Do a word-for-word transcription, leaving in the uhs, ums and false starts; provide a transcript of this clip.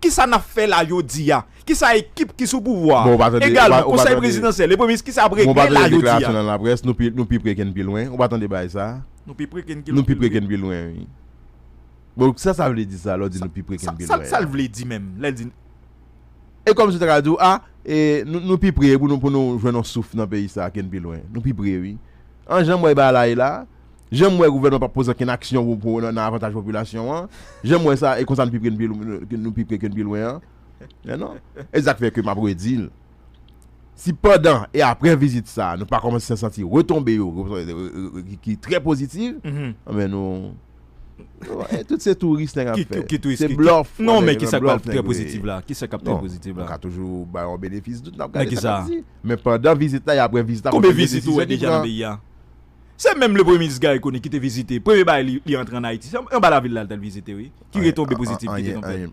Kisa n ap fè la jodi a? Kisa ekip ki sou pouvwa a? Bon, ou pa tande, ou Egalman, pa, ou pa Konsèy tande, Prezidansyèl, Lè Premye Minis, kisa ap bon, ou pa regle la tande jodi deklarasyon a? Nan lapres, nou pi, nou pi pre ke n pi lwen. Ou pa tande bay sa? Nou pi pre ke n ki Nou pi pre ke n pi lwen, wi. Bon, sa sa vle di sa, lè w di nou pi pre ke n pi Sa lwen? sa l vle di menm? Lè l di E kòm si w ta ka di w, a, e, nou, nou pi pre pou nou, pou nou jwenn yon souf nan peyi sa ke n pi lwen. Nou pi pre, wi. An, jan m wè bagay la ye la, jan m wè gouvènman p ap poze okenn aksyon pou, pou nan, nan avantaj popilasyon an, jan m wè sa, e konsa nou pi pre n pi lwen, nou pi pre ke n pi lwen an. Men non. E sa k fè ke m ap redi l. Si pandan e apre vizit sa, nou pa kòmanse santi retonbe yo, ki, ki trè pozitiv, Mhm. anben nou, nou, e tout se touris nèg ap Ki, fè. ki, ki touris Se ki- blòf. Non, men Nèg kisa nan k pral blòf, trè nèg yo ye. pozitiv la? Kisa k ap trè Non, pozitiv nou la? ka toujou bay yon benefis dout, n ap Nan gade sa kisa? k ap di. Men pandan vizit la, e apre vizit la, Konbyen konbyen vizit ou wè desizyon ki deja nan pran? Peyi a? Se menm Lè Premye Minis Gary Conille ki te vizite. Premye bagay li, li antre an Ayiti. Se anba lavil la l t al vizite, wi. Ki Anyen, retonbe an- pozitif an- ki te anyen, tonbe? Anyen,